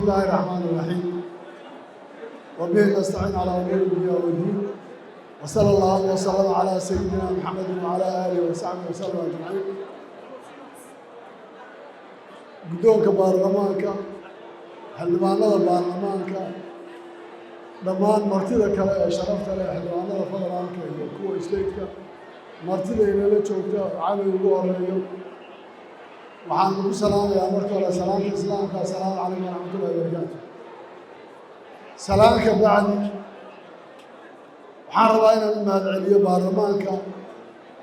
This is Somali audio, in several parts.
الله الرحمن الرحيم وبه نستعين على أمور الدنيا والدين، وصلى الله وسلم على سيدنا محمد وعلى آله وصحبه وسلم أجمعين. Guddoonka baarlamaanka, xildhibaanada baarlamaanka, dhammaan martida kale ee sharafta leh, xildhibaanada federaalka iyo kuwa stateka, martida inala joogta, cali ugu horeeyo, waxaan ugu salaamayaa marka hore salaamta Islaamka: asalaamu calaykum waraxmatullahi wabarakaatu. Salaanka bacdi, waxaan rabaa inaan u mahadceliyo baarlamaanka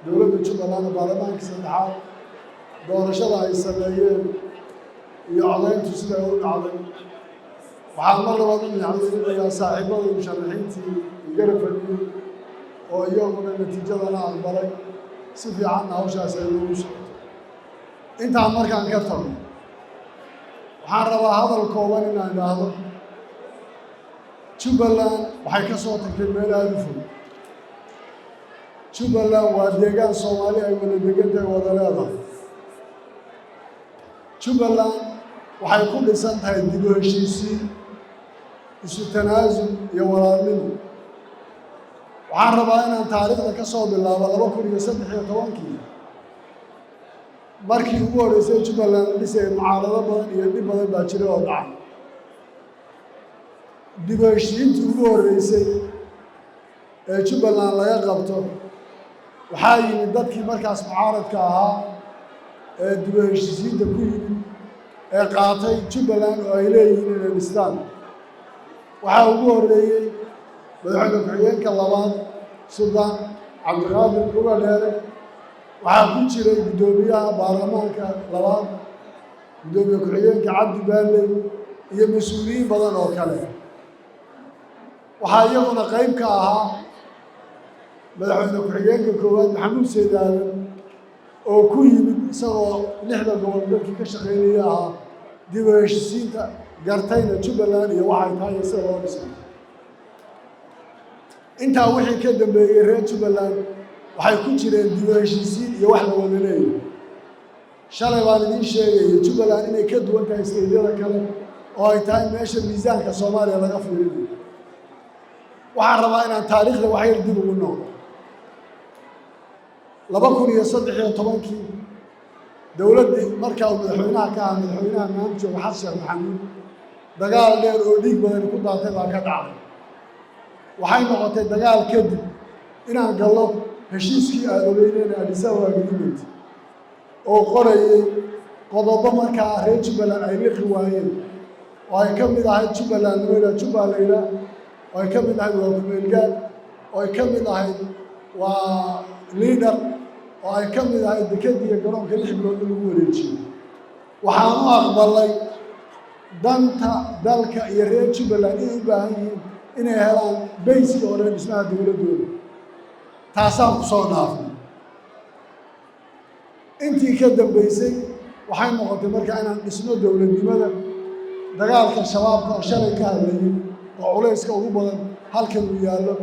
dowladda Jubbaland, baarlamaankii saddexaad, doorashada ay sameeyeen iyo codayntu siday u dhacday. Waxaan mar labaad u mahadcelinayaa saaxiibada musharaxiintii garab fadhiyey oo iyaguna natiijadana aqbalay, si fiicanna hawshaas ay loogu socoto. Intaan markaan ka tago, waxaan rabaa hadal kooban inaan idhaahdo. Jubbaland waxay ka soo tagtay meel aada u fog. Jubbaland waa deegaan Soomaali ay wada degan tahay, wada leedahay. Jubbaland waxay ku dhisan tahay dib u heshiisiin, isu tanaasul iyo walaalnimo. Waxaan rabaa inaan taariikhda ka soo bilaabo 2013-kii, markii ugu horreysay Jubbaland la dhisayay. Mucaarado badan iyo dhib badan baa jiray oo dhacay. Dib u heshiintii ugu horreysay ee Jubbaland laga qabto, waxaa yimid dadkii markaas mucaaradka ahaa ee dib u heshiisiinta ku yimid ee qaatay Jubbaland oo ay leeyihiin inay dhistaan. Waxaa ugu horreeyey madaxweyne ku-xigeenka labaad, Suldaan Cabdiqaadir Luga Dheere. Waxaa ku jiray guddoomiyaha baarlamaanka labaad, guddoomiye ku-xigeenka Cabdi Baanley, iyo mas-uuliyiin badan oo kale. Waxaa iyaguna qayb ka ahaa madaxweyne ku-xigeenka koowaad, Maxamuud Sayd Aadan, oo ku yimid isagoo lixda gobol dalkii ka shaqaynaya ahaa, dib u heshisiinta gartayna Jubbaland iyo waxay tahay iyo sida loo dhisay. Intaa wixii ka dambeeyey, reer Jubbaland waxay ku jireen dib u heshiisiin iyo wax la wada leeyahay. Shalay baan idiin sheegaya Jubbaland inay ka duwan tahay stateyada kale oo ay tahay meesha miisaanka Soomaaliya laga fiirinayo. Waxaan rabaa inaan taariikhda wax yar dib ugu noqdo. 2013-kii, dowladdii markaa uu madaxweynaha ka ahaa madaxweynaha maanta jooga, Xasan Sheekh Maxamuud, dagaal dheer oo dhiig badani ku daatay baa ka dhacday. Waxay noqotay dagaal kadib inaan gallo heshiiskii aada ogeyneen, Addis Ababa Agreement, oo qorayay qodobo markaa reer Jubbaland ay liqi waayeen, oo ay ka mid ahayd Jubbaland lama Jubba la yidhaah, oo ay ka mid ahayd waa kumeelgaad, oo ay ka mid ahayd waa leader, oo ay ka mid ahayd dekadii iyo garoonka 6 bilood in lagu wareejiyo. Waxaan u aqbalay danta dalka iyo reer Jubbaland inay u baahan yihiin inay helaan bayskii hore dhismaha dowladdooda. Taasaan ku soo dhaafnay. Intii ka dambeysay waxay noqotay markaa inaan dhisno dowladnimada. Dagaalka Shabaabka oo shalay ka hadlayay, oo culayska ugu badan halkan uu yaallo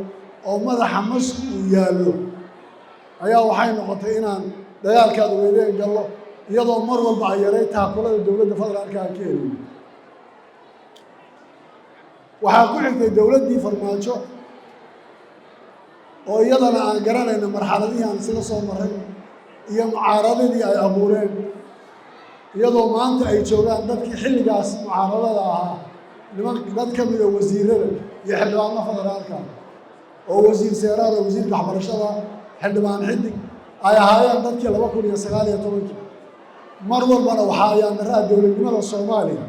oo madaxa masku uu yaallo, ayaa waxay noqotay inaan dagaalkaad ogeydeen gallo, iyadoo mar walba ay yaray taakulada dowladda federaalka aan ka helin. Waxaa ku xigtay dowladdii Farmaajo, oo iyadana aan garanayno marxaladihii aan isla soo maray iyo mucaaradadii ay abuureen, iyadoo maanta ay joogaan dadkii xilligaas mucaaradada ahaa, niman dad ka mida wasiirada iyo xildhibaano federaalka, oo wasiir Seeraar oo wasiirka waxbarashada, xildhibaan Xidig ay ahaayeen dadkii 2019-kii. Mar walbana waxaa ayaan daraa dowladnimada Soomaaliya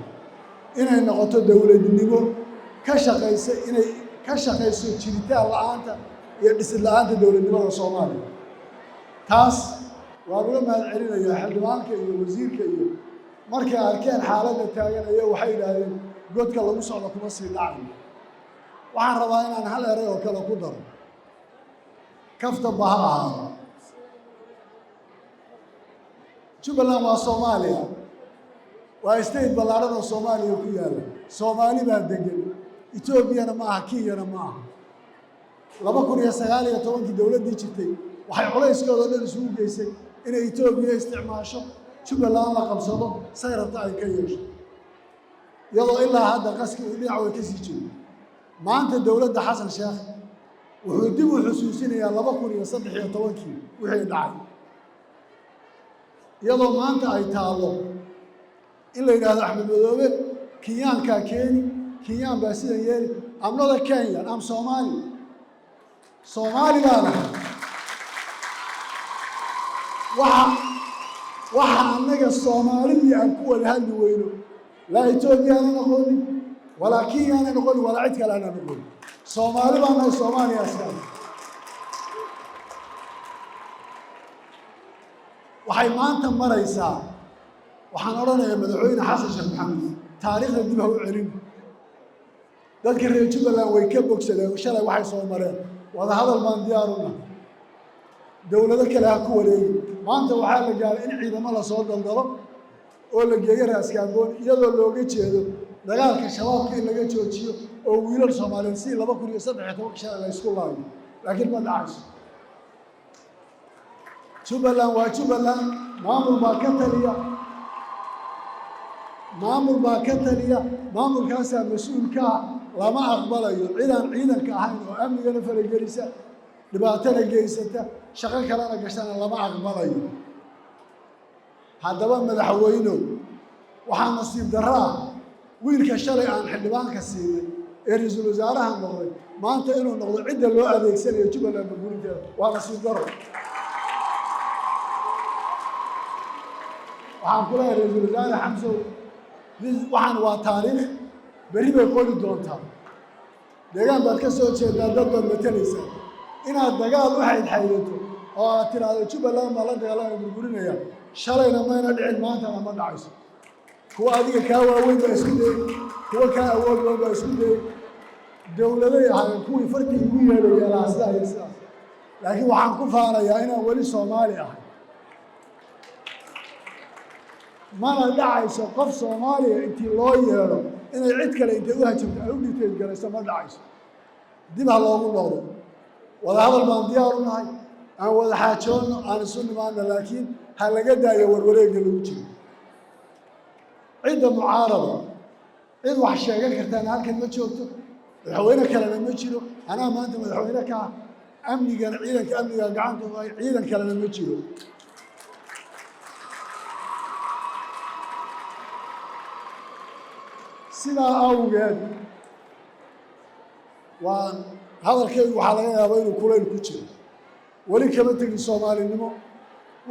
inay noqoto dowladnimo ka shaqaysa, inay ka shaqayso jiritaan la-aanta iyo dhisid la-aanta dowladnimada Soomaaliya. Taas waan uga mahad celinayaa xildhibaanka iyo wasiirka, iyo markay arkeen xaaladda taagan ayaa waxay yidhaahdeen: "Godka lagu socdo kuma sii dhacayo." Waxaan rabaa inaan hal eray oo kale ku daro, kaftanba ha ahaado. Jubbaland waa Soomaaliya, waa state ballaaran oo Soomaaliya ku yaalla. Soomaali baa degan, Etoobiyana ma aha, Kenyana ma aha. 2019-kii dowladdii jirtay waxay culayskooda dhan isugu geysay inay Etoobiya isticmaasho, Jubbaland la qabsado, say rabta ay ka yeesho. Iyadoo ilaa hadda qaskii uu dhinac way ka sii jiro, maanta dowladda Xasan Sheekh wuxuu dib u xusuusinayaa 2013-kii wixii dhacay, iyadoo maanta ay taallo in la yidhaahdo Axmed Madoobe Kenyaankaa keeni, Kenyaan baa sidan yeeli. I'm not a Kenyan, I'm Somali. Soomaali baan ahay. Waxa annaga Soomaalidii aan ku wada hadli weyno, laa Etoobiya aanan aqoonin, walaa Kenya aanan aqoonin, walaa cid kale aanan aqoonin. Soomaali baan nahay, Soomaaliya sidaas. Waxay maanta maraysaa, waxaan odhanayaa Madaxweyne Xasan Sheekh Maxamed, taariikhda dib ha u celin. Dadka reer Jubbaland way ka bogsadeen shalay waxay soo mareen. Wadahadal baan diyaaruna, dowlado kale ha ku wareegi. Maanta waxaa la gaaray in ciidamo lasoo daldalo oo la geeyo Raaskaambooni, iyadoo looga jeedo dagaalka Shabaabka in laga joojiyo oo wiilal Soomaaliyeed si 2013-ka shalay la ysku laayo. Laakiin ma dhacayso. Jubbaland waa Jubbaland, maamul baa ka taliya, maamul baa ka taliya, maamulkaasaa mas-uulka ah. Lama aqbalayo cidaan ciidanka ahayn oo amnigana faragelisa, dhibaatana geysata, shaqo kalena gashana lama aqbalayo. Haddaba madaxweynow, waxaa nasiib darro ah wiilka shalay aan xildhibaanka siinay ee ra-iisul wasaaraha noqday maanta inuu noqdo cidda loo adeegsanayo Jubbaland burburinteeda. Waa nasiib darro. Waxaan ku leeyahay Ra-iisul Wasaare Xamsow, waxaan waa taariikh, berri bay qori doontaa. Deegaan baad ka soo jeedaa, dad baad matalaysaa. Inaad dagaal u xaydxaydato oo aad tiraahdo Jubbaland baa la dagaalamaya, burburinaya, shalayna mayna dhicin, maantana ma dhacayso. Kuwa adiga kaa waaweyn baa isku dayey, kuwa kaa awood badan baa isku dayey. Dowladay ahaayeen kuwii fartii igu yeedhaya lahaa sidaa iyo sidaas. Laakiin waxaan ku faanayaa inaan weli Soomaali ahay. Mana dhacayso qof Soomaaliya intii loo yeedho inay cid kale intay u hajabto ay u dhiteed garayso. Ma dhacayso. Dib ha loogu noqdo. Wadahadal baan diyaar u nahay, aan wada xaajoonno, aan isu nimaano, laakiin ha laga daayo warwareegga lagu jiro. Cidda mucaarada, cid wax sheegan kartaana halkan ma joogto, madaxweyne kalena ma jiro. Anaa maanta madaxweyne ka ah, amnigana ciidanka amniga gacanta ku hay, ciidan kalena ma jiro. Sidaa awgeed waan hadalkaygu waxaa laga yaabaa inuu kulayl ku jiro. Weli kama tegin soomaalinimo.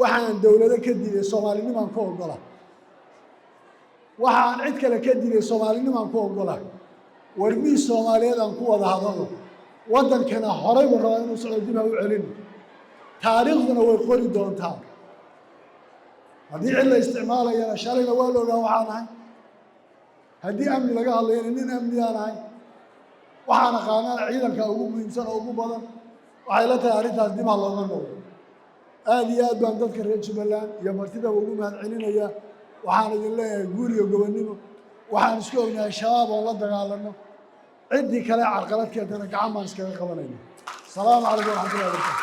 Waxaan dowlado ka diiday soomaalinimaan ku ogola, waxaan cid kale ka diiday soomaalinimaan ku ogola. Warmihii Soomaaliyeed aan ku wada hadalno. Waddankana horay buu rabaa inuu socdo, dib ha u celin. Taariikhduna way qori doontaa haddii cid la isticmaalayana. Shalayna waa la ogaa waxaan ahay. Haddii amni laga hadlayana, nin amniyaan ahay. Waxaan aqaanana ciidanka ugu muhiimsan oo ugu badan. Waxay la tahay arrintaas dib ha looga noqdo. Aada iyo aad baan dadka reer Jubbaland iyo martidaba ugu mahad celinayaa. Waxaan idin leeyahay guul iyo gobonnimo. Waxaan isku ognahay Shabaab oon la dagaalano. Ciddii kale carqalad keentana gacan baan iskaga qabanayna. Asalaamu calaykum waraxmatullahi wabarakatu.